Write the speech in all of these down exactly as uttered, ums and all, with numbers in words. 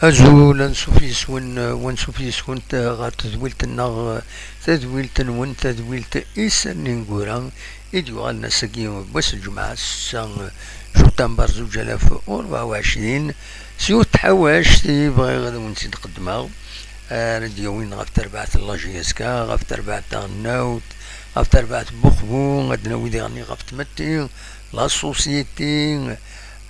Azul, ansuf yes-wen, wansuf yes-went ɣer tedwilt-nneɣ, tadwilt-nwen, tadwilt Isan n Ineggura, i d-yuɣalen ass-agi n wass n lǧemɛa, ssetta jutamber zuǧ alaf u rebɛa u ɛecrin, s yiwet n tḥawact i bɣiɣ ad wen-tt-id-qeddmeɣ, ara d-yawin ɣef terbaɛt n la J S K, ɣef terbaɛt taɣelnawt, ɣef terbaɛt n Buxbu, ad d-nawi diɣen ɣef tmetti, la société,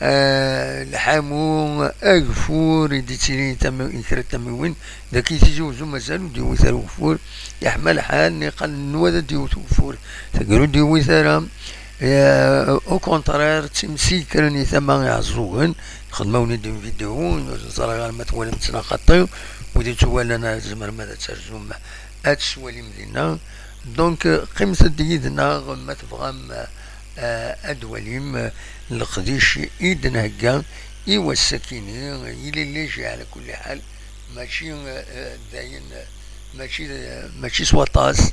eh, lḥamu, ageffur i d-ittilin i tami-, i kra n tamiwin, dagi Tizi Uzzu mazal ur d-yewwit ara ugeffur, yeḥma lḥal, niqal nnwa ad d-yewwet ugeffur, tagi ur d-yewwit ara, eh, au contraire, ttimsikren i tama Iɛeẓẓugen, xedmeɣ-awen-id une vidéo, ur ẓriɣ ara ma twalam-tt neɣ xaṭi, wid ur tt-walan ara tzemrem ad tt-terzum, ad tt-twalim dinna. Donc, qqimet-d yid-neɣ ma tebɣam, eh, ad twalim, eh, leqdic i d-nhegga i wass-akini, il est léger ɛla kulli ḥal, mačči, eh, eh, d ayen, eh, mačči, eh, mačči s waṭas,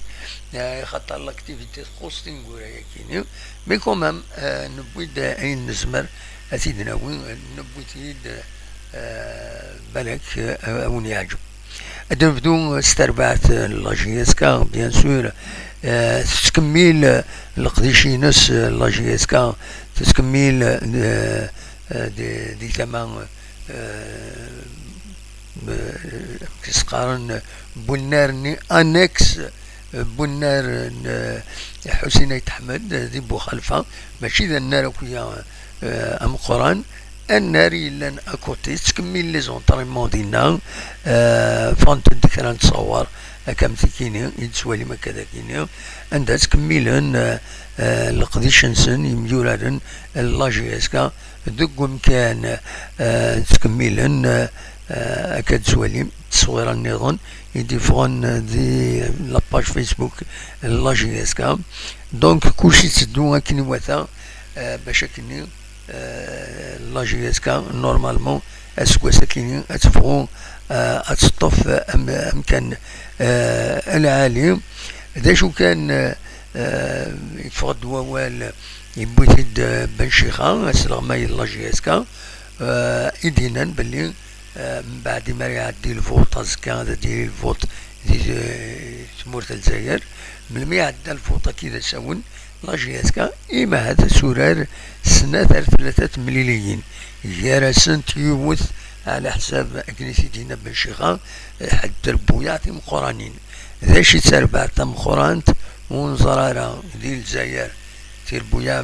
eh, xaṭer l'activité txuṣṣ tineggura-yakini, mais quand même, eh, newwi-d ayen nezmer ad t-id-nawi, newwi-t-id, eh, balak, eh, a wen-yeɛǧeb. Ad nebdu s terbaɛt n la J S K, bien sûr. Eh, tettkemmil leqdic-ines, eh, la J S K, tettkemmil, eh, eh, di, di tama, eh, eh, amek i s-qqaren, bunnar-nni, annexe, eh, bunnar n, eh, Ḥusin Ayt Ḥmed, eh, di Buxalfa, mačči d annar akk-ya, eh, ameqqran, annar yellan à côté, tettkemmil les entraînements dinna, eh, ffɣent-d kra n ttṣawar, akka am tikini, i d-tettwalim akka dagini, anda ttkemmilen, eh, eh, leqdic-nsen, yemyuraren, la J S K, deg umkan, eh, ttkemmilen, eh, akka d-tettwalim, tteswira nniḍen, i d-iffɣen di la page Facebook, la J S K. Donc, kulci yetteddu akken iwata, eh, bac akkenni, eh, la J S K, normalement, aseggas akini ad tebɣu, eh, ad teṭṭef am-, amkan, eh, lɛali. D acu kan, eh, eh, yeffeɣ-d wawal, yewwi-t-id, eh, Ben Cixa, asleɣmay n la J S K, eh, i d-yennan belli, eh, mbeɛd imi ara iɛeddi lvuṭ azekka, ad d-yili lvuṭ di, eh, tmurt n Lezzayer, melmi iɛedda lvuṭ-agi d asawen, la J S K, imahat ad turar snat ar tlata temliliyin, gar-asent yiwet, ɛla ḥsab akken i t-id-yenna Ben Cixa, ḥedd trebbuyaɛ timeqqranin. D acu i d tarbaɛt tameqqrant ur nẓerr ara di Lezzayer? Tirebbuyaɛ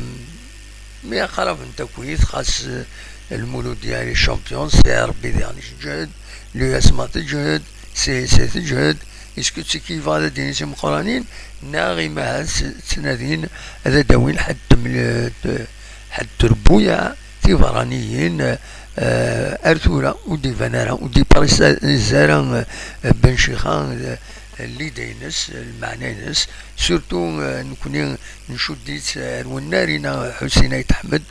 mi aqrab n takuyt, xas, eh, Lmuludya les champions, C R B diɣen iǧhed, l'U S M A teǧhed, C S A teǧhed, est-ce que d tiki yebɣa ad d-yini timeqqranin, neɣ imahat ttnadin ad d-awin ḥedd teml-, ḥedd trebbuyaɛ tiberraniyin, eh, ar tura ur d-iban ara, ur d-ipresiza ara, eh, Ben Cixa, eh, l'idée-ines, lmeɛna-ines, surtout, eh, nekni ncudd-itt ar wennar-ina Ḥusin Ayt Ḥmed,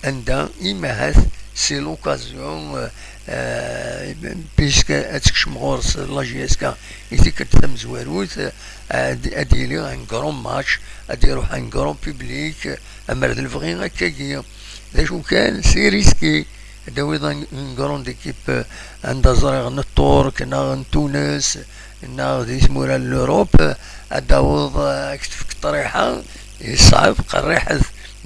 anda imahat c'est l'occasion, eh, eh, puisque ad tekcem ɣur-s la J S K i tikkelt tamezwarut, eh, ad, ad yili un grand match, ad iruḥ un grand public, eh, amer d lebɣi akkagi. D acu kan, c'est risqué. Ad d-tawiḍ un, une grande équipe, eh, anda ẓriɣ n Tturk, neɣ n Tunes, neɣ di tmura n l'Europe, eh, ad d-taweḍ, eh, ad k-tefk ṭṭriḥa, yeṣɛeb, qerriḥet.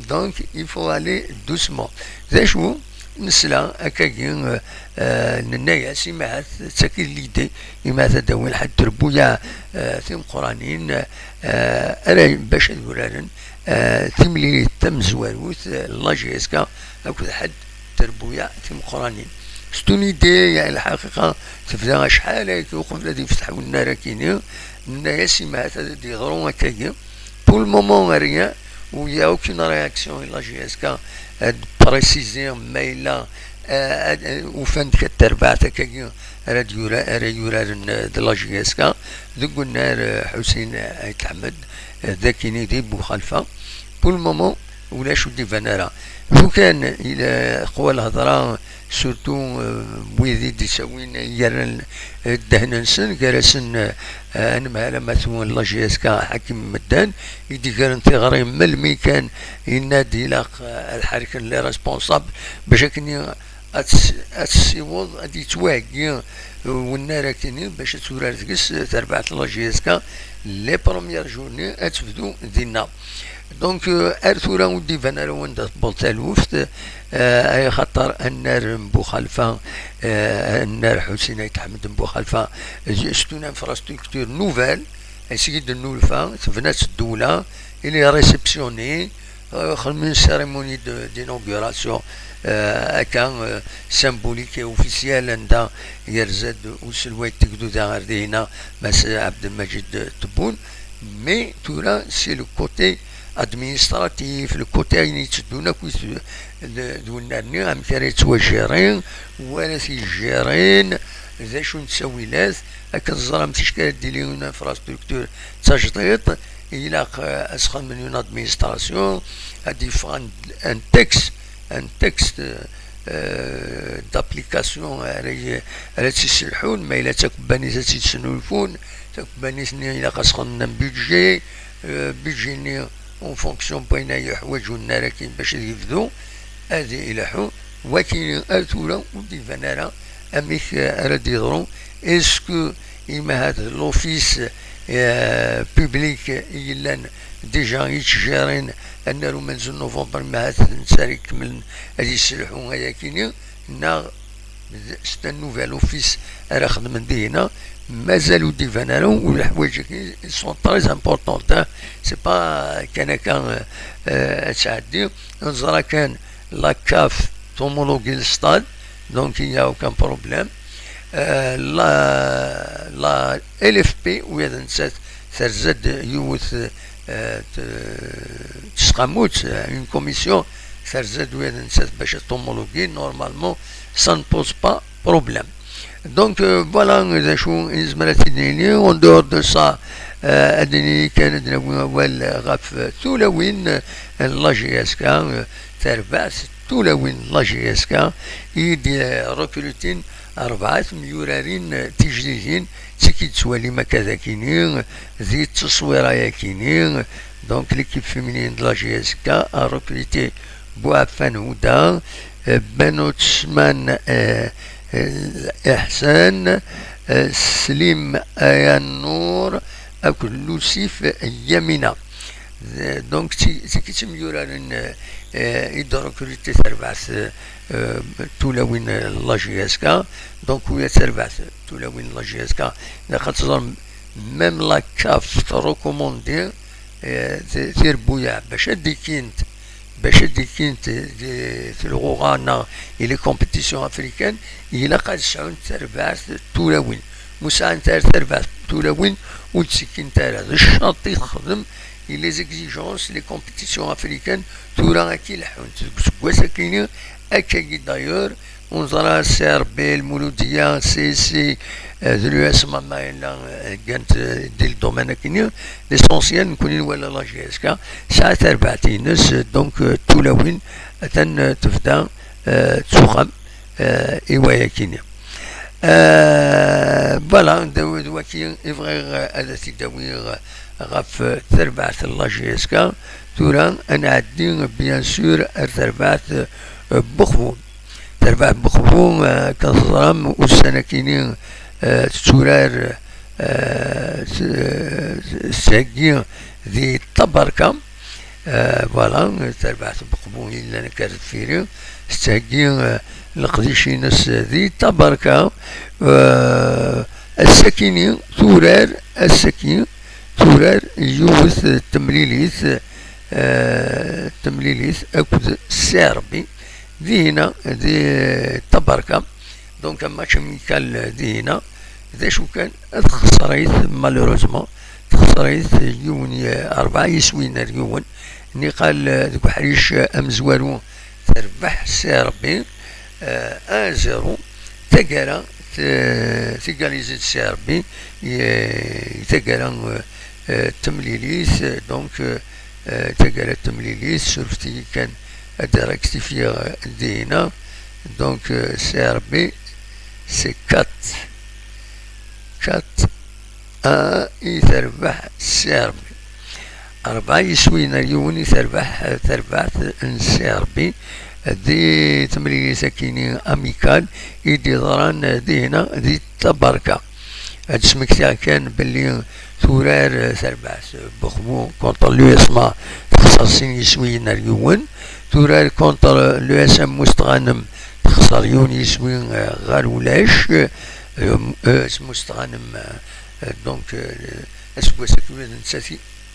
Donc, il faut aller doucement. D acu, nesla akkagi, eh, eh, nenna-yas, imahat d tagi l'idée, imahat ad d-awin ḥedd trebbuyaɛ, eh, timeqqranin, eh, ara bac ad uraren, eh, timlilit tamezwarut, eh, la J S K akked ḥedd trebbuyaɛ timeqqranin. C'est une idée, yeɛni lḥaqiqa tebda acḥal ayagi uqbel ad yefteḥ wennar-akini, nenna-yas imahat ad d-yeḍru akkagi. Pour le moment, rien, ur y a aucune réaction i la J S K ad d-préciser ma yella, eh, ad, eh, ufan-d kra n terbaɛt akkagi ara d-yura-, ara yuraren, eh, d la J S K deg unnar, eh, Ḥusin Ayt Ḥmed, eh, d akini di Buxalfa. Pour le moment, ulac ur d-iban ara. Lukan ila qwa lhedra, surtout, eh, wid i d-ittawin, yerran, eh, ddehn-nsen, gar-asen, eh, anemhal amatun n la J S K, Ḥakim Meddan, i d-igren tiɣri melmi kan, yenna-d ilaq, eh, ad ḥerken les responsables, bac akken i-, ad tt-, ad tessiweḍ, ad yettwaheggi wennar akkenni bac ad turar deg-s terbaɛt n la J S K, les premières journées ad tebdu dinna. Donc, euh, ar tura ur d-iban ara wanda tewweḍ taluft, euh, ay xaṭer annar n Buxalfa, euh, annar Ḥusin Ayt Ḥmed n Buxalfa, c'est une infrastructure nouvelle, ass-agi d-nnulfa, tebna-tt ddewla, il est réceptionné, euh, xedmen cérémonie de, d'inauguration, euh, akka, euh, symbolique et officielle, anda yerza-d uselway n tegduda ar dihina, Mass Abdelmajid Tebboune. Mais tura, c'est le côté administratif, le côté ayen yetteddun akk d, d wennar-nni, amek ara yettwajjiri, wa ara t-yejjirin, d acu n ttawilat, akken teẓram ticki ara d-tili une infrastructure d tajdiṭ, ilaq, euh, ad s-xedmen une administration, ad d-yeffeɣ un, un texte, un texte, euh, d'application ara y-, ara tt-yesselḥun, ma yella d takebbanit ad tt-id-snulfun, takebbanit-nni ilaq ad s-xedmen un budget, euh, budget-nni en fonction n wayen ay yeḥwaǧ wennar akkin bac ad yebdu ad ileḥḥu. Wagi ar tura ur d-iban ara amek, euh, ara d-yeḍru. Est-ce que imahat l'office, euh, public i yellan déjà yettjerin annar umenzu n novembre, imahat d netta ara ikemmlen ad yesselḥu ayakini, neɣ d-, c'est un nouvel office ara xedmen dihina? Mazal ur d-iban ara, u leḥwayeǧ-agi sont très importants, hein. C'est pas kan akka, euh, euh, ad tɛeddi. Neẓra kan la CAF tomologue le stade, donc il n'y a aucun problème. Euh, la, la L F P, u d nettat terza-d yiwet, euh, t-, tesqamut, euh, une commission, terza-d u d nettat bac ad tomologuer, normalement, ça ne pose pas problème. Donc, euh, voilà d acu i nezmer ad t-id-nini. En dehors de ça, euh, ad nini kan, ad nawi awal ɣef tulawin n la J S K, euh, terbaɛt tulawin n la J S K i d-rekrutin rebɛa temyurarin tijdidin, d tigi d-tettwalim akka d akini, di tteswira yakini. Donc, l'équipe féminine de la J S K a recruté Bouafan Houda, euh, Benout Sman, euh, euh, Ihsan, euh, Slim Ayannour, akked Lusif Yamina. Euh, donc, ti-, tigi d timyurarin, euh, euh, i d-recruté terbaɛt, euh, tulawin n la J S K. Donc, u d terbaɛt tulawin n la J S K, ilaq ad teẓrem, même la CAF trecommandé, euh, ti-, tirebbuyaɛ bac ad d-ikkint, bac ad d-ikkint di, di lɣuɣa neɣ i les compétitions africaines, ilaq ad sɛunt terbaɛt tulawin. Ma ur sɛant ara terbaɛt tulawin, ur d-ttikkint ara. D ccerṭ i texdem, i les exigences, les compétitions africaines, tura akka i leḥḥunt. Deg useggas akini, akkagi d'ailleurs, ur neẓra, C R B, Lmuludiya, C S C, euh, d l'U S M A, ma yella, euh, gant, euh, di le domaine akini. L'essentiel, nekkni nwala la J S K tesɛa tarbaɛt-ines, euh, donc, euh, tulawin, atan, euh, tebda, euh, tettuxxam, euh, i wayakini. Euh, voilà, d, d waki i bɣiɣ, euh, ad t-id-awiɣ, euh, ɣef, euh, terbaɛt n la J S K. Tura, ad nɛeddi, bien sûr, ar terbaɛt, euh, n Buxbun. Terbaɛt n Buxbun, euh, kan teẓram, ussan akini, euh, tetturar, euh, s-, s-, tettheggi di Tabarka. Euh, voilà, terbaɛt n Buxbun yellan akka ar deffir-i, tettheggi, euh, leqdic-ines di Tabarka. Euh, ass-akini turar, ass-aki turar yiwet temlilit, euh, temlilit akked Serbi, dihina di Tabarka. Donc, un match amical dihina. D acu kan, texser-it, malheureusement, texser-it yiwen, rebɛa yiswiyen ar yiwen. Niqal, euh, deg uḥric, euh, amezwaru, terbeḥ Serbi, euh, un zéro. Taggara, t-, tigalizi d Serbi, i, i taggara, euh, euh, temlilit, euh, donc, euh, euh, taggara temlilit, surfet-iyi kan ad rectifier, euh, dihina. Donc, euh, Serbi, c'est quatre. Quatre un i terbeḥ Serbi. Rebɛa yiswiyen ar yiwen i terbeḥ, euh, terbaɛt n Serbi. di temlilit akini amical i d-yeḍran dihna di Tabarka. Ad d-smektiɣ kan belli turar, eh, terbaɛt Buxbu contre l'U S M A, texṣer sin yiswiyen ar yiwen. Turar contre l'U S M Mustɣanem, texṣer yiwen yiswi, eh, ɣer ulac. Eh, eh, s Mustɣanem, eh, donc, eh, aseggas akkin d nettat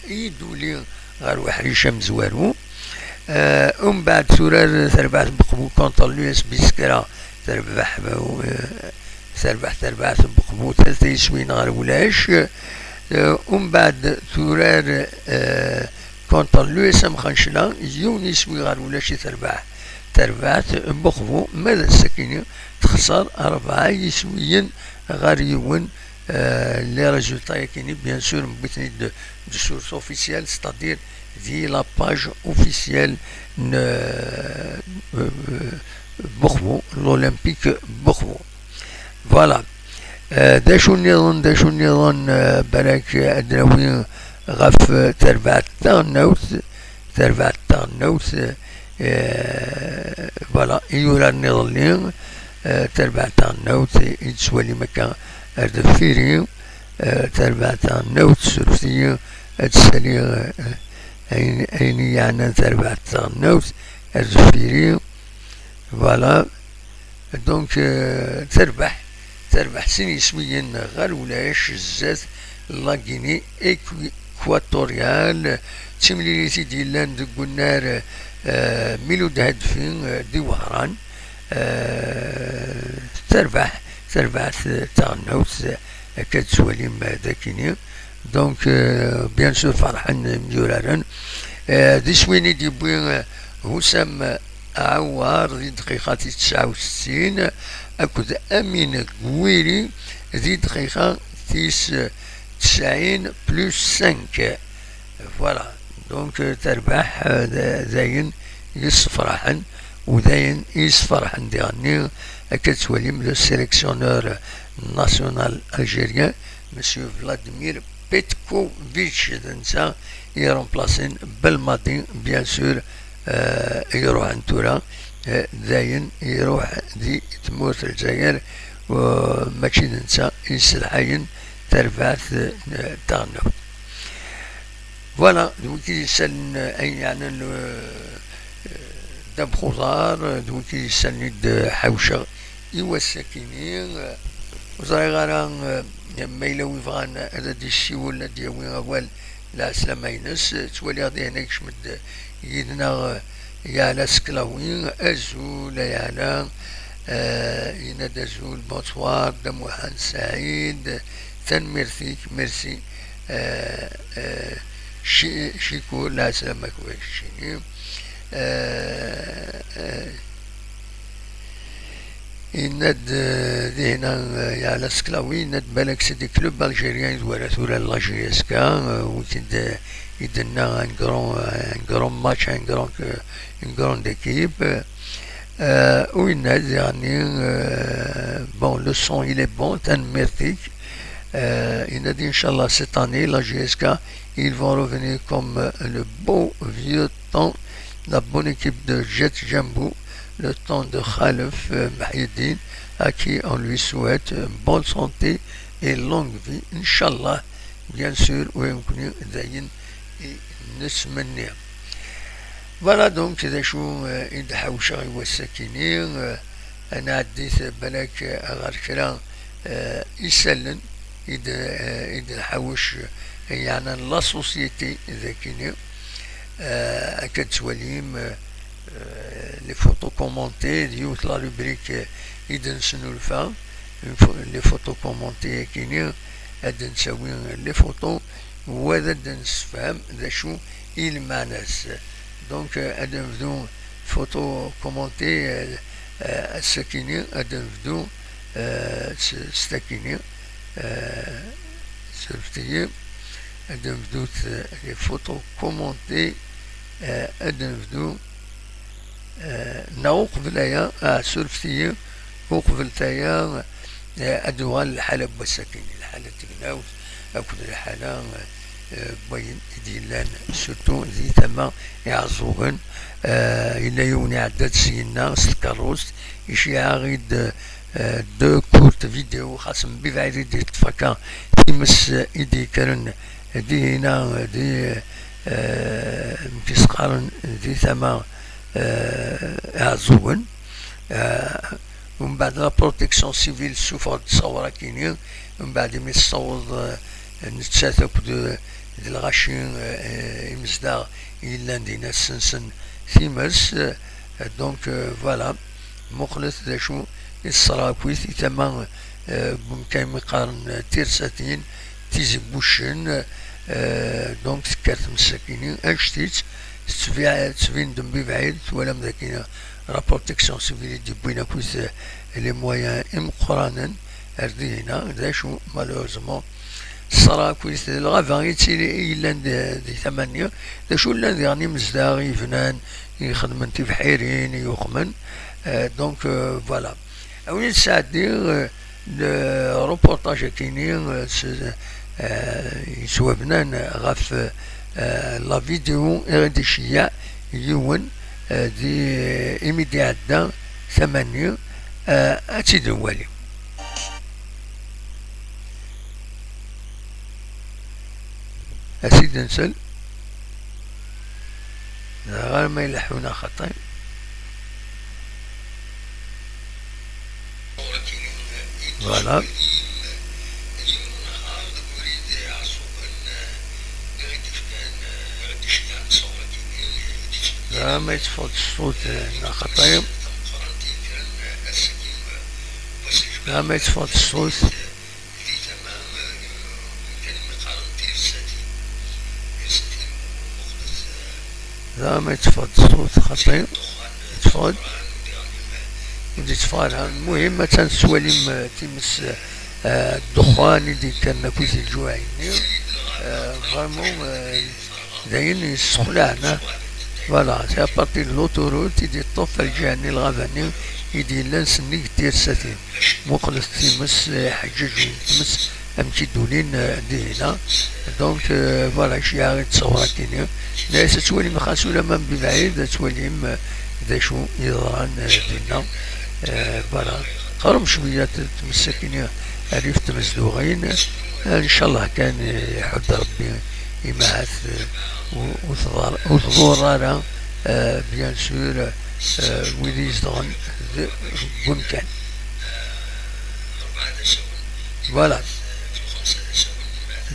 i d-tuli ɣer uḥric amezwaru. Eh, umbeɛd turar terbaɛt Buxbu contre l'U S B Skra, terbeḥ, eh, terbeḥ terbaɛt Buxbu, tlata yiswiyen ɣer ulac. Eh, umbeɛd turar, eh, contre l'U S M Xancla, yiwen yiswi ɣer ulac i terbeḥ terbaɛt Buxbu, ma d ass-akini texṣer rebɛa yiswiyen ɣer yiwen. Euh, les résultats yakini, bien sûr, mewwiten-id de, de source officielle, c'est-à-dire di la page officielle n, euh, euh, Buxbu, l'Olympique Buxbu. Voilà. Euh, d acu nniḍen, d acu nniḍen, euh, balak ad d-nawi ɣef, euh, terbaɛt taɣelnawt, terbaɛt taɣelnawt, euh, voilà, i yuraren iḍelli, euh, terbaɛt taɣelnawt i d-tettwalim akka ar deffir-i, euh, terbaɛt taɣelnawt, surfet-iyi ad d-ssaliɣ, euh, ayen, ayen i yeɛnan terbaɛt taɣelnawt ar deffir-i. Voilà. Donc, euh, terbeḥ, terbeḥ sin yiswiyen ɣer ulac zdat la Guinée équatoriale. D timlilit i d-yellan deg unnar, euh, Miloud Hadfi, euh, di Wehran. Euh, terbeḥ, terbeḥ taɣelnawt, akka tettwalim, euh, dakini. Donc, euh, bien sûr, ferḥen imyuraren. Euh, d iswi i d-yewwi, euh, Houssam Aouar di dqiqa tis tesɛa u settin, akked Amine Gouiri di dqiqa tis tesɛin plus cinq. Voilà. Donc, euh, terbeḥ, euh, d, d ayen yessefraḥen, u d ayen yessefraḥen diɣenni, akka tettwalim, le sélectionneur national algérien, Monsieur Vladimir Petkovic, d netta i iremplasin Belmadi, bien sûr, euh, i iruḥen tura, euh, dayen iruḥ di tmurt n Lezzayer, u mačči d netta i yesselḥayen tarbaɛt, euh, taɣelnawt. Voilà, d wigi i d-yessalen, euh, ayen yeɛnan, euh, euh, ddabex uḍar, euh, d wigi i d-yessalen i d-ḥawceɣ i wass-akini. Euh, ur ẓriɣ ara, euh, ma yella wi bɣan ad d-yessiwel, ad d-yawi awal, lɛeslama-ines. Ttwaliɣ dihin ikcem-d yid-neɣ, eh, Yeɛla Seklawi. Azul a Yeɛla. Eh, yenna-d azul, bonsoir, Dda Muḥend Saɛid, tanemmirt-ik, merci. Eh, eh, ci-, cikur, lɛeslama-k wa keččini. Eh, eh, Yenna-d, eh, dihna, eh, Yeɛla Seklawi, yenna-d balak c'est des clubs algériens i d wara tura la J S K, eh, wi t-id, eh, i d-tenna un grand, eh, un grand match, un grand, eh, une grande équipe. Eh, u yenna-d, yeɛni, eh, bon, le son, il est bon, tanemmirt-ik. Eh, yenna-d, inchallah, cette année, la J S K, ils vont revenir comme, euh, le beau vieux temps, la bonne équipe de Jet Jambou, le temps de Khalef, euh, Mahiedine, à qui on lui souhaite, euh, bonne santé et longue vie, inchallah, bien sûr, u nekkni d ayen i nettmenni. Voilà donc d acu, euh, i d-ḥawceɣ i wass-akini, euh, ad nɛeddi balak, euh, ɣer kra, euh, isallen i d, euh, i d-nḥawec, euh, yeɛnan la société dagini. Euh, akka d-tettwalim, euh, euh, les photos commentées, d yiwet la rubrique, euh, i d-nesnulfa, une pho-, les photos commentées akini, ad d-nsawi les photos, wa ad d-nessefhem d acu i lmeɛna-s. Donc, euh, ad nebdu photo commentée, euh, euh, ass-akini, ad nebdu, euh, s, s takini, euh, surfet-iyi, ad nebdu t-, les photos commentées, euh, ad nebdu, euh, neɣ uqbel aya, ah, surfet-iyi, uqbel aya, eh, ad uɣal lḥala n wass-akini, lḥala n tegnawt akked lḥala, eh, eh, wayen i d-yellan, surtout di tama Iɛeẓẓugen. Eh, yella yiwen iɛedda-d syenna s tkeṛṛust, iceyyeɛ-aɣ-id, eh, deux courtes vidéos, xas mebɛid i d-yeṭṭef akka times, eh, i d-yekkren dihina, di, eh, amek i s-qqaren, di tama, eh, Iɛeẓẓugen. Eh, Umbeɛd la protection civile tessufeɣ-d ṣṣawra-kini, umbeɛd imi tessaweḍ, eh, nettat akked, eh, d lɣaci, eh, imezdaɣ yellan dinna ssensen times, eh, donc, eh, voilà, muqlet d acu i teṣra akkit i tama, eh, n wemkan mi qqaren, eh, tirsatin, tizibbuccen, eh, donc tekker tmes-agi-nni, anect-itt, tettbi-, tettbin-d mebɛid, twalam dagi la protection civile i d-yewwin akkit, eh, les moyens imeqqranen ar dihina, d acu, malheureusement, teṣra akkit lɣaba i ttili, i yellan di, di tama-nni, d acu llan diɣen imezdaɣ, i yebnan, i ixedmen tibḥirin, i yuxmen, eh, donc, eh, voilà. Awi-d sɛeddi, eh, le reportage-akini, eh, s-, eh, yettwabnan ɣef, eh, la vidéo i ɣ-d-iceyyeɛ yiwen, eh, di, imi d-iɛedda tama-nni, eh, ad tt-id-nwali. Ad tt-id-nsel. Dɣa ma ileḥḥun a xaṭi. Voilà. Dɣa ma yetteffeɣ-d ṣṣut, eh, a xaṭi. Dɣa ma yetteffeɣ-d ṣṣut. Dɣa ma yetteffeɣ-d ṣṣut xaṭi, yetteffeɣ-d, ur d-yetteffeɣ ara. Lmuhim, attan tettwalim, eh, times, eh, ddexxan i d-yekkren akkit lǧuɛ-nni. Eh, vraiment, eh, d ayen yessexlaɛen, ah. Voilà, c'est à partir de l'autoroute i d-yeṭṭef lǧiha-nni, lɣaba-nni i d-yellan sennig tirsatin. Muqlet times, eh, ḥeǧǧaǧen times, amek i d-ulin, eh, dihina. Donc, eh, voilà, iceyyeɛ-aɣ-id ṣṣawra-kini. Nna-yas ad twalim, xas ulamma mebɛid, ad twalim, eh, d acu yeḍran, eh, dinna. Eh, voilà. Qrem cwiya t-, tmes-akini rrif tmezduɣin. Eh, ncallah kan, eh, iḥudd Rebbi, imahat, eh, u-, ur tḍar-, ur tḍur ara, eh, bien sûr, eh, wid i izedɣen d-, deg wemkan. Voilà.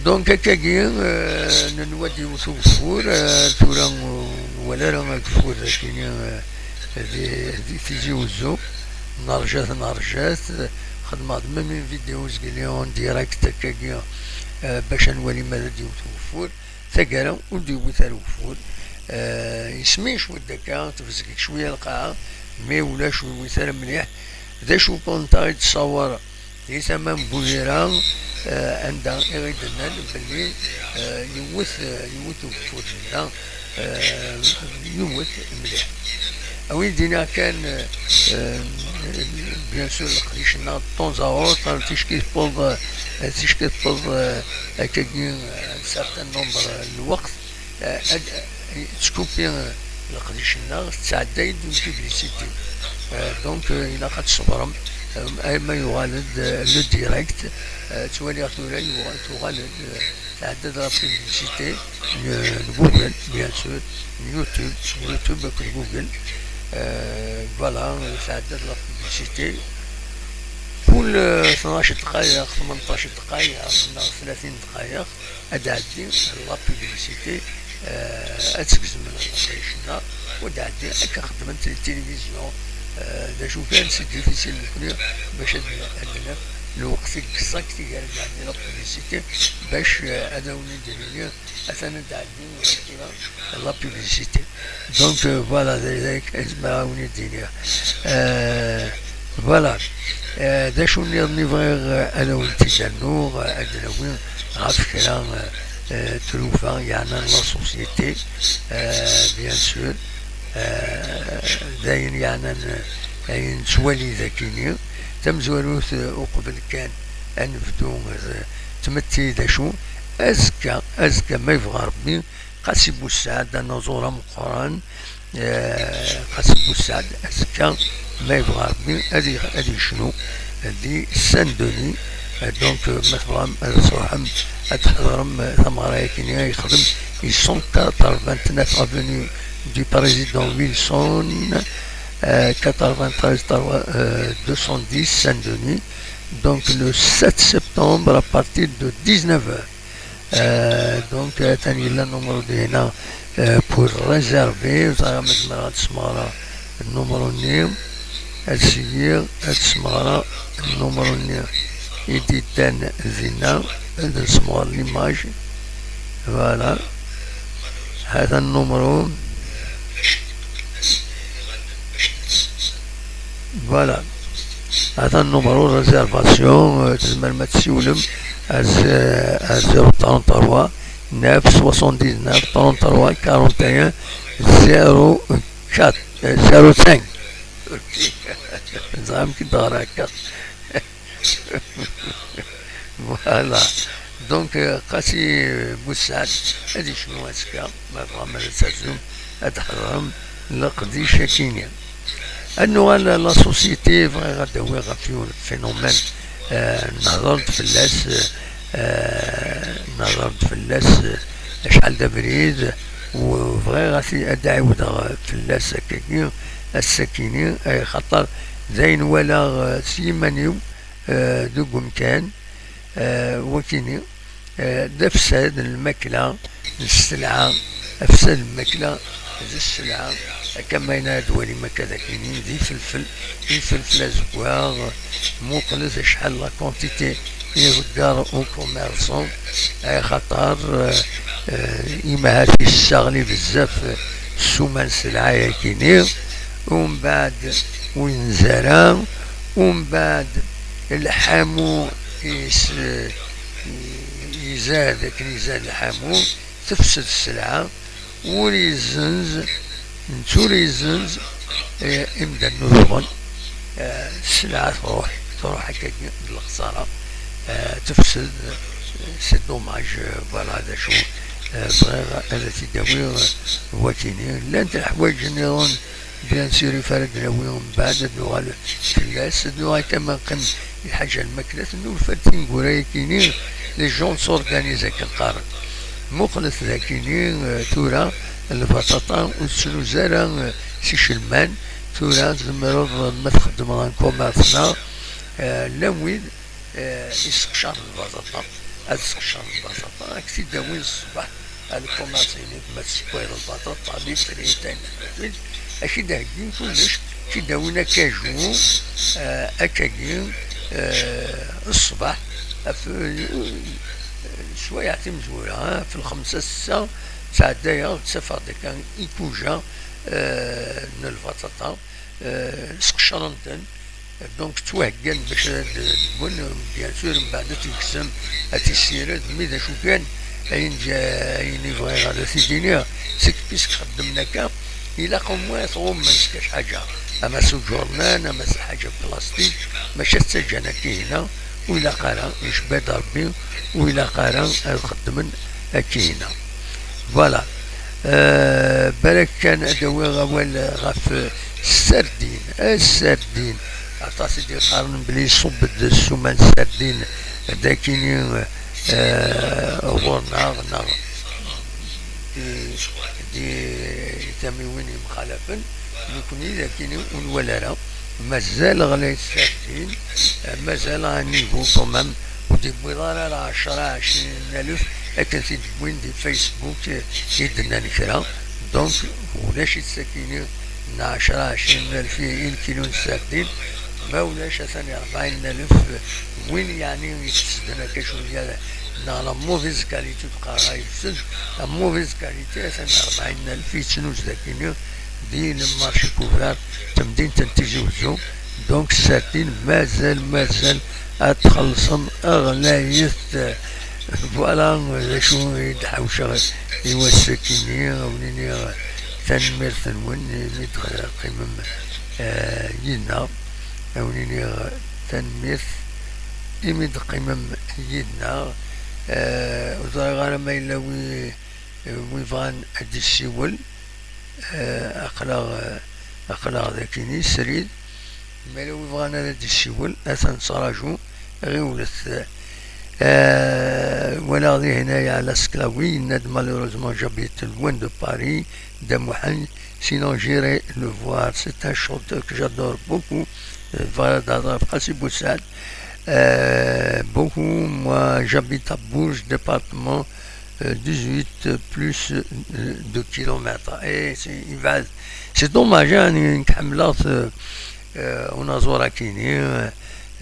Donc, akkagi, eh, nenwa-d yiwet ugeffur, eh, tura ur nwala ara ageffur akini, eh, di, di Tizi Uzzu. Nerja-t, nerja-t, xedmeɣ-d même une vidéo zgili en direct akkagi, eh, bac ad nwali ma ad d-yewwet ugeffur. Taggara ur d-yewwit ara ugeffur. Eh, yesmi cwiṭ akka, tebzeg cwiya lqaɛa, mais ulac ur yewwit ara mliḥ. D acu kunta i d-tessaweḍ di tama n Buhira, eh, anda i ɣ-d-nnan belli, eh, yewwet, eh, yewwet ugeffur dinna, eh, yewwet mliḥ. Awi d-iniɣ kan, eh, eh, bien sûr, leqdic-nneɣ de temps à autre, ticki tewweḍ, eh, ticki tewweḍ, eh, akkagi, eh, un certain nombre n lweqt, eh, ad, eh, tettkupi, eh, leqdic-nneɣ, tettɛedday-d une publicité. Eh, donc, eh, ilaq ad tṣebrem, eh, arma yuɣal-d, eh, le direct. Eh, ttwaliɣ tura yuɣal, tuɣal-d, eh, tɛedda-d la publicité n, n Google, bien sûr, n YouTube, n YouTube akked Google. Eh, voilà, tɛedda-d la publicité. Kul, eh, tnac dqayeq, tmenṭac dqayeq, neɣ tlatin dqayeq, ad d-tɛeddi la publicité, eh, ad tgezmem leqdic-nneɣ, u ad d-tɛeddi akka xeddment les télévisions, eh, d acu kan, c'est difficile nekkni bac ad, ad naf lweqt exact i ara d-tɛeddi la publicité, bac, eh, ad awen-id-nini atan ad d-tɛeddi la publicité. Donc, euh, voilà, d, d, zemreɣ ad wen-id-iniɣ. Euh, voilà. Euh, d acu nniḍen i bɣiɣ, euh, ad awen-t-id-rnuɣ, euh, ad d-nawi ɣef kra, euh, euh, tlufa yeɛnan la société, euh, bien sûr. Euh, d ayen yeɛnan, euh, ayen nettwali dagini. Tamezwarut, euh, uqbel kan ad nebdu, euh, tmetti d acu, Azekka, azekka ma yebɣa Rebbi, Qasi Bussaɛd, anaẓur ameqqran, eh, Qasi Bussaɛd, azekka ma yebɣa Rebbi ad, ad yecnu di Saint-Denis. Eh, donc, eh, ma tebɣam ad tṛuḥem ad tḥeḍrem, eh, tameɣra-agi ay yexdem i cent quatre-vingt-neuf avenue du Président Wilson, euh, quatre-vingt-treize, euh, deux cent dix Saint-Denis. Donc le sept septembre à partir de dix-neuf heures. Euh, donc, euh, atan yella numéro dina, euh, pour réserver, vous avez mis le numéro, le numéro, ad syiɣ ad smeɣreɣ numru-nni i d-yeddan dinna, ad nesmeɣer l'image. Voilà. Hata numru. Voilà. Hata numru réservation, euh, tzemrem ad tessiwlem ar z-, ar zéro trente-trois neuf soixante-dix-neuf trente-trois quarante et un zéro quatre, euh, zéro cinq. Ẓriɣ amek i d-ɣriɣ akka. Voilà. Donc, euh, Qasi, euh, Bussaɛd, ad yecnu azekka, ma tebɣam ad terzum, ad tḥeḍrem leqdic akini. Ad nuɣal la société, bɣiɣ ad d-awiɣ ɣef yiwen phénomène, euh, nehḍer-d fell-as, euh, euh, nehḍer-d fell-as, euh, acḥal d abrid, u bɣiɣ ad t-, ad d-ɛiwdeɣ fell-as akkagi, ass-akini, axaṭer d ayen walaɣ, eh, s yiman-iw, eh, deg umkan, eh, wakini, eh, d afsad n lmakla, n sselɛa, afsad n lmakla d sselɛa, akka ma yella ad twalim akka d akini, d ifelfel, ifelfel azeggaɣ, muqlet acḥal la quantité i iḍegger ukummerṣu, axaṭer, eh, eh, imahat yesseɣli bezzaf ssuma n sselɛa-yakini, umbeɛd ur yenzi ara, umbeɛd lḥamu is-, izad, akken izad lḥamu, tefsed sselɛa, ur izenz, netta ur izenz, eh, imdanen ur uɣen, eh, sselɛa truḥ, truḥ akkagi d lexsara, eh, tefsed, eh, c'est dommage, eh, voilà d acu, eh, bɣiɣ ad t-id-awiɣ, eh, wakini. Llant leḥwayeǧ nniḍen, bien sûr, ifar ad d-nawi mbeɛd, ad nuɣal fell-as, ad nuɣal kan ma neqqim i lḥaǧa n lmakla, nulfa-d tineggura-yakini, les gens s'organisent akken qqaren. Muqlet dakini, eh, tura lbaṭaṭa ur tettnuz ara, eh, s icelman, tura tzemreḍ, eh, ma txeddmeḍ un commerce neɣ, eh, llan wid, eh, iseqcaren lbaṭaṭa, ad seqcaren lbaṭaṭa, ad k-t-id-awin ṣṣbeḥ, ad lkumaṣ-inek ma tessewwayeḍ lbaṭaṭa, les frites, ayen tḥwaǧeḍ, ad k-id-heggin kullec, ad k-id-awin akaju, eh, akkagi, eh, ṣṣbeḥ, ɣef, eh, ccwayeɛ timezwura, eh, ɣef lxemsa, ssetta, ttɛeddayeɣ, ttafeɣ-d akka ikuja, eh, n lbaṭaṭa, eh, sqecren-ten, donc ttwaheggan bac ad d-wwen, bien sûr, mbeɛd ad t-yeksem, ad t-yessired, mi d acu kan, ayen ǧa-, ayen i bɣiɣ ad t-id-iniɣ, c'est que puisque xeddmen akka, ilaq au moins tɣummem s kra ḥaǧa, ama s uǧurnan, ama s lḥaǧa n plastik, maca ttaǧǧan akka hina, ur ilaq ara, icebba-d Rebbi, ur ilaq ara ad xeddmen akka hina. Voilà. Euh, balak kan ad awiɣ awal ɣef sardine. Asardin. Aṭas i d-yeqqaren belli iṣubb-d ssuma n sardine. Dakini, euh, ɣur-neɣ, neɣ di, di tamiwin yemxalafen. Nekni dakini ur nwala ara. Mazal ɣlayet sardine, mazal à un niveau quand même, ur d-yewwiḍ ara ar ɛecra, ɛecrin alef, akken t-id-wwin di Facebook, eh, i d-nnan kra. Donc, ulac-itt sakini n ɛecra, ɛecrin alef i, i lkilu n sardine, ma ulac atan i rebɛin alef, win yeɛni itesden akka cwiya, neɣ la mauvaise qualité, teqqar-, yefsed, la mauvaise qualité, atan i rebɛin alef yettnuz dakini, di le marché couvert, temdint n Tizi Wezzu. Donc, sardine, mazal, mazal ad txellṣem ɣlayet. Voilà d acu i d-ḥawceɣ i wass-agi-nni, ad wen-iniɣ tanemmirt-nwen imi d-teqqimem, eh, yid-neɣ. Ad wen-iniɣ tanemmirt imi d-teqqimem yid-neɣ. Eh, ur ẓriɣ ara ma yella wi, wi bɣan ad d-issiwel. Eh, aql-aɣ, eh, aql-aɣ d akini srid. Ma yella wi bɣan ad d-issiwel, atan nettraǧu, ɣiwlet. Eh, walaɣ dihin ay Ɛla Seklawi, yenna-d: malheureusement, j'habite loin de Paris, de Muḥend, sinon j'irai le voir. C'est un chanteur que j'adore beaucoup. Eh, bɣiɣ ad d-hedreɣ ɣef Qasi Bussaɛd. Euh, beaucoup. Moi, j'habite à Bourges, département, euh, dix-huit, plus, euh, de kilomètres. Et c'est, il va, c'est dommage, hein, nekk ḥemmleɣ-t, euh, euh, unaẓur akini, euh,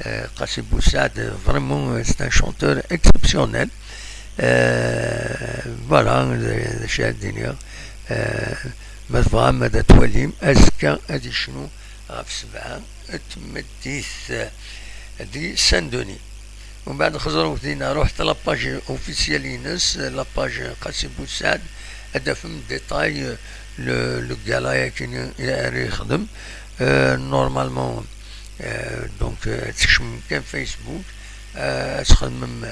euh, Qasi Bussaɛd, euh, vraiment, euh, c'est un chanteur exceptionnel. Euh, voilà, d, d acu ara d-iniɣ. Euh, ma tebɣam ad t-twalim, azekka ad yecnu ɣef sebɛa n tmeddit di Saint-Denis. Umbeɛd xeẓrewt dinna, ruḥet la page officielle-ines, la page Qasi Bussaɛd, ad d-tafem détail, euh, le, le gala-yagi ara yexdem. Euh, normalement, euh, donc, euh, ad tkecmem kan Facebook, euh, ad txedmem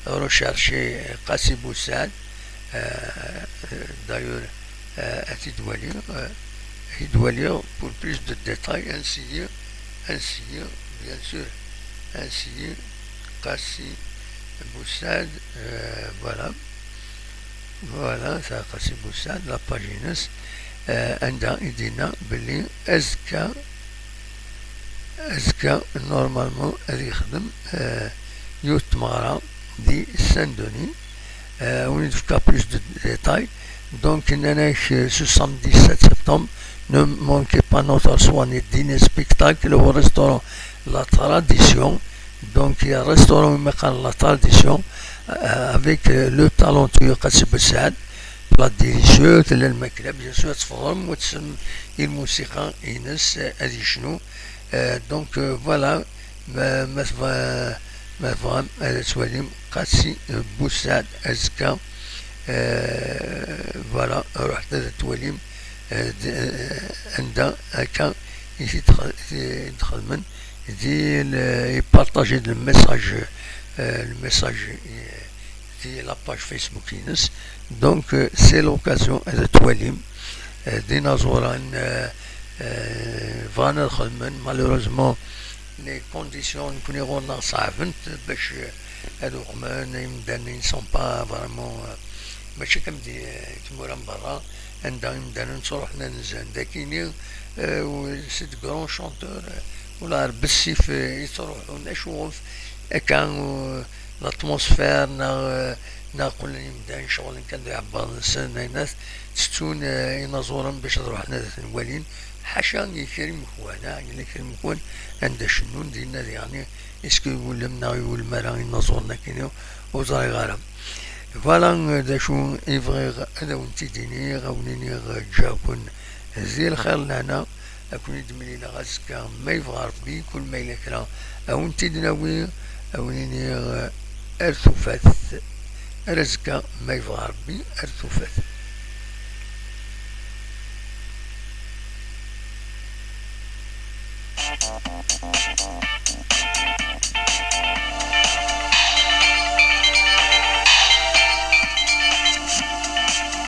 recherche Qasi Bussaɛd. Euh, d'ailleurs, euh, ad t-id-waliɣ, euh, ad t-id-waliɣ pour plus de détails, ainsi, ainsi, bien sûr, ainsi, Qasi Bussaɛd, euh, voilà. Voilà, ça, Qasi Bussaɛd, la page-ines, euh, anda i d-yenna belli azekka, azekka, normalement, ad yexdem, euh, yiwet tmeɣra di Saint-Denis. Euh, on y fera plus de détails. Donc, nnan-ak, euh, ce samedi sept septembre, ne manquez pas notre soirée dîner spectacle au restaurant La Tradition. Donc, il y a un restaurant, il y a La Tradition, euh, avec, euh, le talentueux Qasi Bussaɛd, plat délicieux, tella lmakla, bien sûr, ad tfeḍrem, wa tessnem i lmusiqa-ines, euh, ad yecnu. Euh, donc, euh, voilà, ma, ma tebɣa-, ma tebɣam ad twalim Qasi, euh, Bussaɛd azekka, euh, voilà, ruḥet ad twalim, euh, d-, euh, anda akka i t-id-, i t-id-xedmen, di le, i partager le message, euh, le message, euh, di la page Facebook-ines. Donc, euh, c'est l'occasion ad twalim, euh, d inaẓuren, euh, euh, bɣan ad xedmen. Malheureusement, les conditions nekkni ɣur-neɣ ṣeɛbent bac, euh, ad uqmen imdanen, ils sont pas vraiment, euh, mačči comme di, euh, tmura n berra, anda imdanen ttruḥen ad nzan. Dakini, euh, c'est de grands chanteurs, euh, ula ar bessif, euh, i ttruḥun, acuɣef akka, euh, l'atmosphère, neɣ, euh, neɣ qqlen imdanen ceɣlen kan d iɛebbaḍ-nsen, ayen tettun, euh, inaẓuren bac ad ruḥen ad ten-walin, ḥaca i kra imekwan, ah, yella kra imekwan anda cennun dinna diɣen, est-ce que iwulem neɣ iwulem ara inaẓuren akkin, ur ẓriɣ ara. Voilà, euh, d acu i bɣiɣ ad awen-t-id-iniɣ, ad awen-iniɣ, euh, ǧǧiɣ-ken di lxir lehna, ad ken-id-mlileɣ azekka ma yebɣa Rebbi, kul ma yella kra ad wen-t-id-nawi, ad wen-iniɣ, euh, ar tufat, ar azekka ma yebɣa Rebbi, ar tufat.